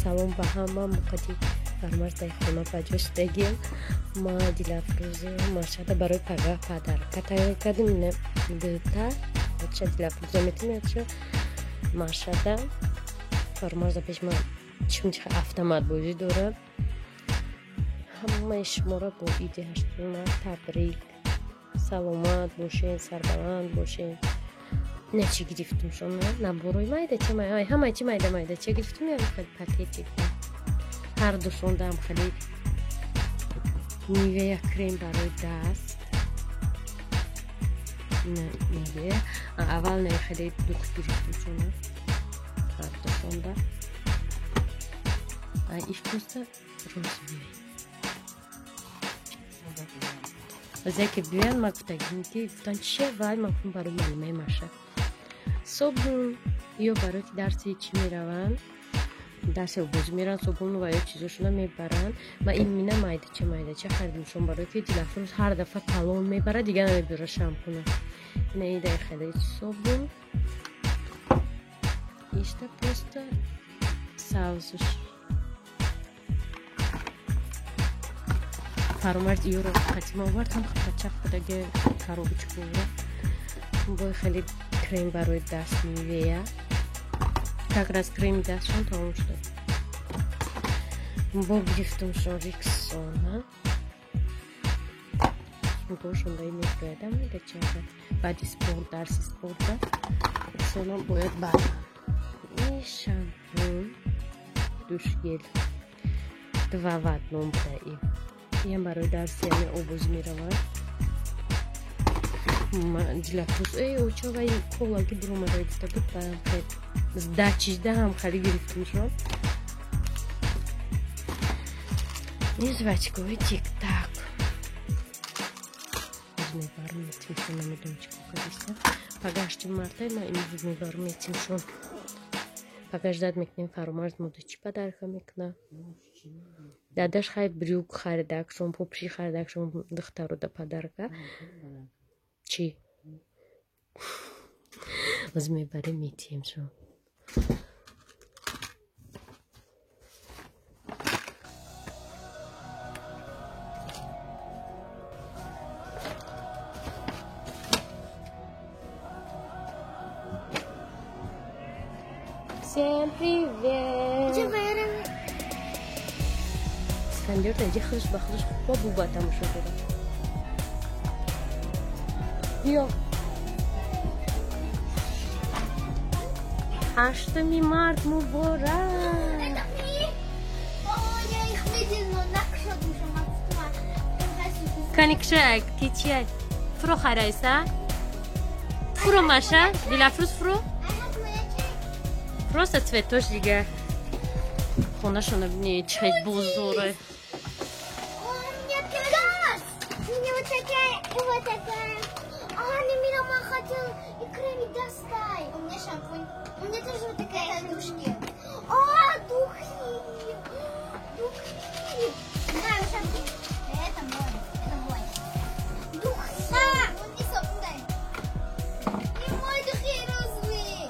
Салом ба ҳама. Муқадди фармарзаи хона ба ҷо шудагием. Ма Дилафрӯзу Машада барои пагаҳ подарка тайёр кардем. Ина дута ача Дилафрӯза метим, ача Машада. Фармарза пеш ма чунча автомат бозӣ дорад. Ҳамаи шуморо бо иди ҳаштуми март табрик. Саломат бошед, сарбаланд бошед. Не чӣ гирифтум шумо? Наборои майда ча май, ҳамаи чи майда майда ча гирифтум, я хеле пакетик. Ҳар душондаам хеле Нивея крем барои даст. Нивея. Аввал не хеле дух гирифтум шумо. Ҳар душонда. А иш просто розовый. Зе ки биёянд, ма гуфтагим ки гуфтан че вай, ман гуфтам барои маълумаи Маша. Собун ё барои ки дарси чӣ мераванд, дарси обозӣ мераванд, собун ва ё чизошона мебаранд. Ма ин мина майдача майдача харидимшон барои ки Дилафрӯз ҳар дафъа калон мебарад, дигар намебиёра шампуна. Ина идаи хеле собун. Ишта просто савзуш. Фаромарз иёро қатима овард, ҳам хапача худаги коробочкаро. Бой хеле крем барои даст Нивея. Как раз креми дастшон тамом шуд. Бо гирифтумшон Риксона. Бошон дай мебояд майдачака. Баъди спорт, дарси спорта Риксона бояд барам. И шампун, душ-гель. Два в одном буда и. Иам барои дарси яъне обозӣ меравад. Дилафрӯз эй оча вай колаги биромада гуфта буд, баъдам сдачижда ҳам хеле гирифтумшон. Ин жвачкаҳои тик-так. Мебарам метимшон, намедонам чӣ кор кардиста. Пага ҳаштуми марта ма имрӯз мебарам метимшон. Пага ждать мекунем Фаромарз мода чӣ подарка мекунад. Дадаш хай брюк харидакшон, попши харидакшон духтаро да подарка. Чӣ? Оз мебарем метиҳемшон. Всем привет! Искандер таҷи худаш ба худаш бо буба тамошо дорад. Биё. 8 март муборак! Кани кшак, ки чия? Фуро харайса? Фуро Маша? Дилафрӯз фуро? Просто цветош дига. Хонашона бинед, чӣ бозоре. Вот такая. А, Мира, хотел и крем достай. У меня шампунь. У меня тоже вот такая душки. А, духи. Духи. На, шампунь. Это мой. Это мой. Духи. А, он не сок, дай. И мой духи розовые.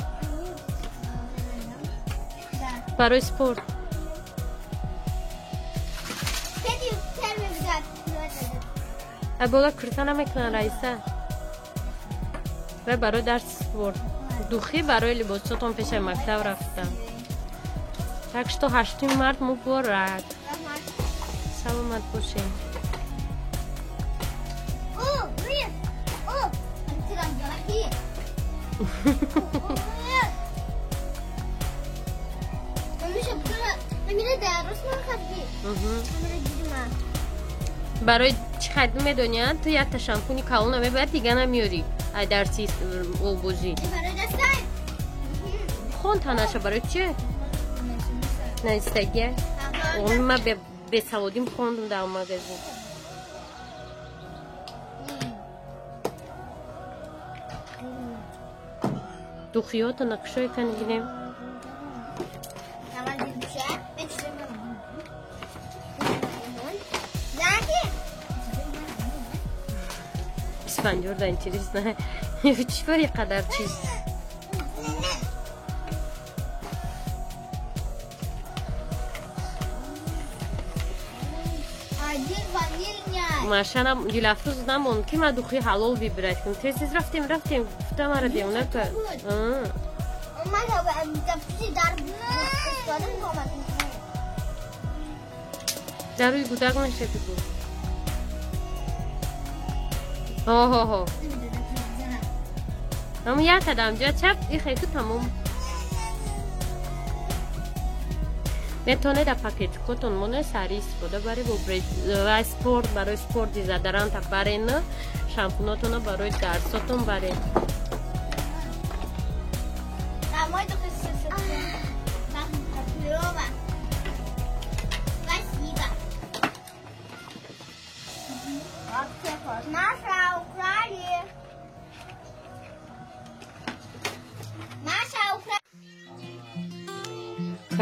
Да. Барои спорт. Бола курта намекунанд Раиса. Вай барои дарси спорт. Духи барои либосотон пешаи мактаб рафтам. Так что 8 март муборак. Саломат бошед. О, привет! О, ты там дорогие. Барои чӣ харидӣ медонӣ? Ту якта шампуни калона мебарӣ, дига намеёрӣ. Ай дарси обозӣ. Хон танаша барои чи? Наистагия? Ма бесаводим хондум дар магазин. Духиёта нақшои кани бинем. Исфандиёр да интересно. Чӣ бари қадар чиз? Машана Дилафрӯз намонд ки ман духи ҳалол выбирать кунам. Тез тез рафтем, рафтем. Гуфта мара девона кард. Дар рӯи гудак наша бигӯ. Ҳо-ҳо-ҳо. Ҳамун як қадам ҷа чап, ихе ку тамом. Метавонед дар пакетикотон моне сари истифода баред ва спорт барои спорт дезодоранта барен, шампунотона барои дарсотон барен.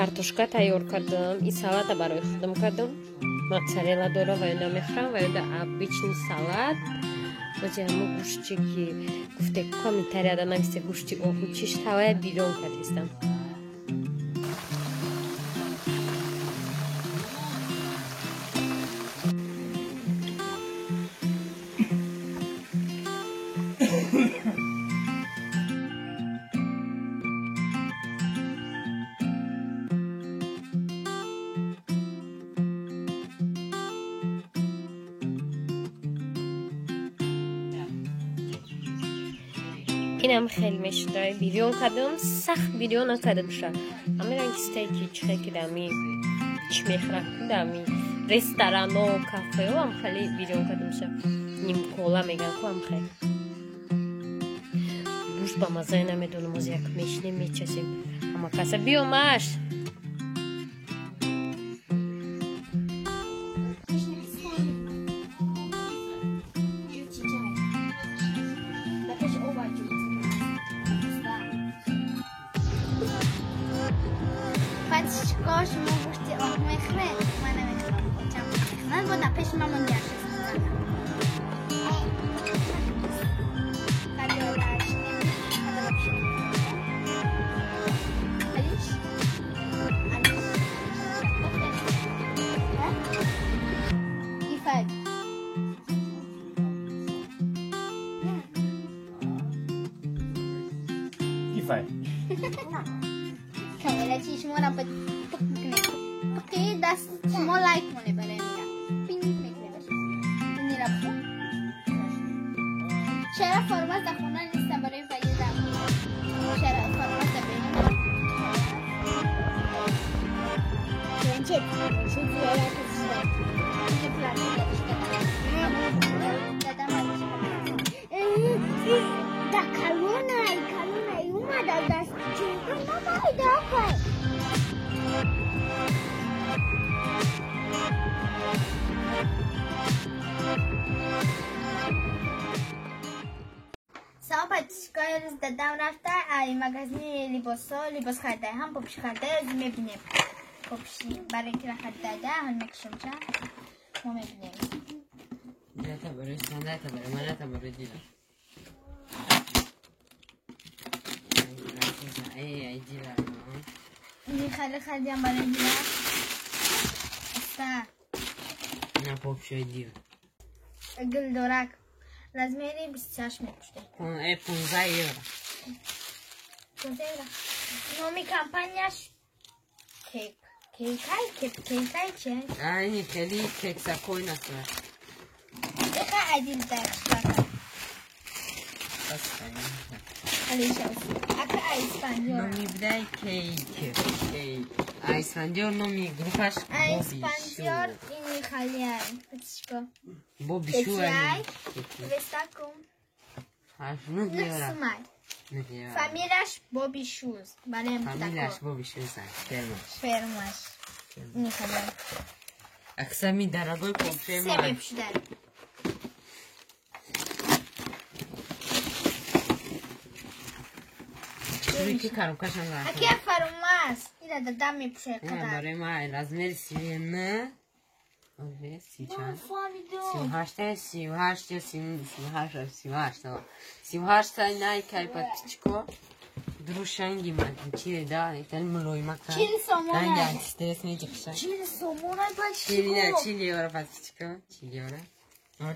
Картошка тайёр кардам, и салата барои худам кардам. Моцарелла дора ва ё намехӯрам, ва ё да обычный салат. Бози ҳамун гӯшти ки гуфте комментарияда нависте гӯшти оҳу чиш тавая бирён кардистам. Инам хеле мешуда. Бирён кардам, сахт бирён накардамша. Ҳамин ранги стейки чихе ки дами чӣ мехӯрам дами ресторано, кафео ҳам хеле бирён кардамша. Нимкола меган ку ҳам хеле. Гӯшт ба маззае намедонам, оз як мешинем мечасем. Ҳама каса биё маш. چرا فرماز در خونه نیستم برای فایده چرا فرماز در بینم دادم رفته ای مگزین لباسا لباس خریده هم پاپوش خریده از میبینیم پاپوشی برای که خریده هم میکشم چه ما میبینیم نه تا برای نه تا برای من نه تا برای دیلا ای ای دیلا این خیلی خریدم برای دیلا استا نه پاپوشی دیلا گل دورک Размери 26 мепуште. 15 евро. 15 евро. Номи компанияш Кек. Кекай, кек, кекай че? Ай, хели кексакой насра. Эха адил даш. Алиша. Ака испаньола. Номи бдай кейк. Кейк. Исфандиёр номи группаш Исфандиёр ини халиай. Патишко. Боби Шу. Вестакум. 8 евро. Фамилияш Боби Шуз. Фамилияш Боби Шуз. Фермаш. Фермаш. Ини халиай. Аксами дорогой попшема. Себе пшидай. Ки коробкашам рафт. Аки фарумас. Ира дадам мепушай қадар. Барои ма размер 39. Оре, 34. 38, 38, 38, 38. 38 найкай подписчико. Друшанги ма чире да, итал мулоима ка. 40 сомона. Ранги антистресс меҷиқша. 40 сомона подписчико. 40 евро подписчико. 40 евро.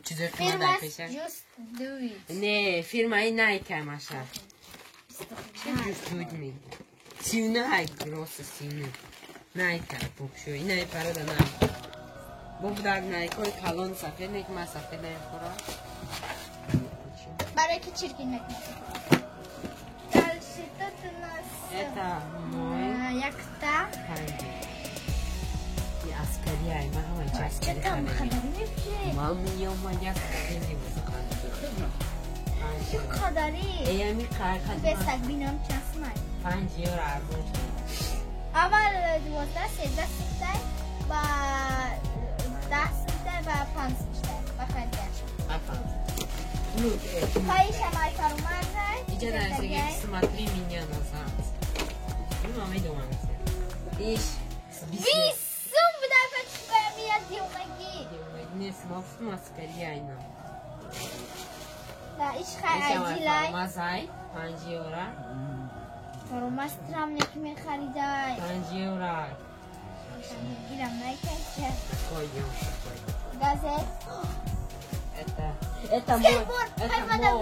Чизои қимат дар пеша. Just do it. Не, фирмаи найкай маша. Just do it ми. 39 роста 39. Найкай попшо. Инай парада найкай. Боб дар найкой калон сафед не ки ман сафед намехӯрам. Барои ки чиркин мекунад. Дальше тут у нас Это мой якта. Панҷ. И аскариай, ман ҳамаи чи аскари Чатам хариди. хадари мепуши. Ман меомад як хеле бузург. Чӣ хадари? Эями қайқад. Бесак бинам чанд сумай. 5 евро арзон шуд. Аввал 12, 13 сумтай ба 10 сумтай ва 5 сумтай ба харида. Ну, Хаишам ай фарумазай. Иҷа нависаги смотри меня назад. Ну, ман медонам. Иш. 20 сум будай пачкая мия дилмаги. Не, смофтум аскари айна. Да, иш хай айдилай. Фарумазай, 5 евро. Фарумаз трам неки мехаридай. 5 евро. Ирам найкайча. Какой ём, Газет. Это мой, Скейтборд, это хай мой, мадам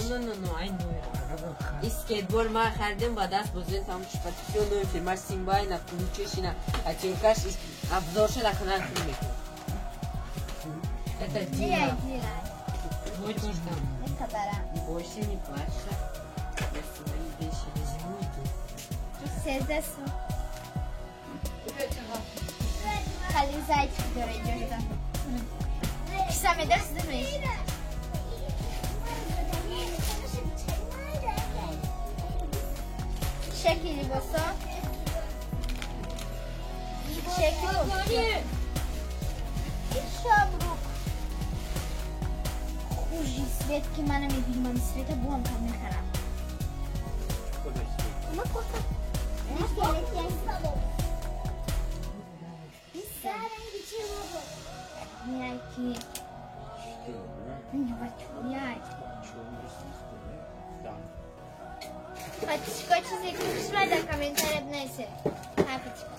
ну, ну, ну, ай, ну. И скейтборд ма харидем ба даст бозем, там шпатикио ну фирмаш Симбай на ключиш на атюркаш обзорша на канал мекунем. Это Эй, Дина. айдилай. Твой тоже там. Мехабара. Бойся, не плачься. Я свои вещи возьму и тут. 13 сум. Хали зайчик дора иҷоза. Киса медаст думеш. Шакли либосо. Шакли попшо. Шабрук. Хужи свет ки мана мебинам, ами света буам кам мехарам. Яки. Яй. Патишко чизе ки хушмай дар комментария бинависед. Ҳай патишко.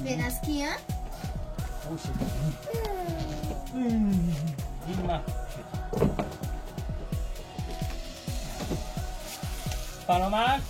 Бенаски, а? Фаромаз.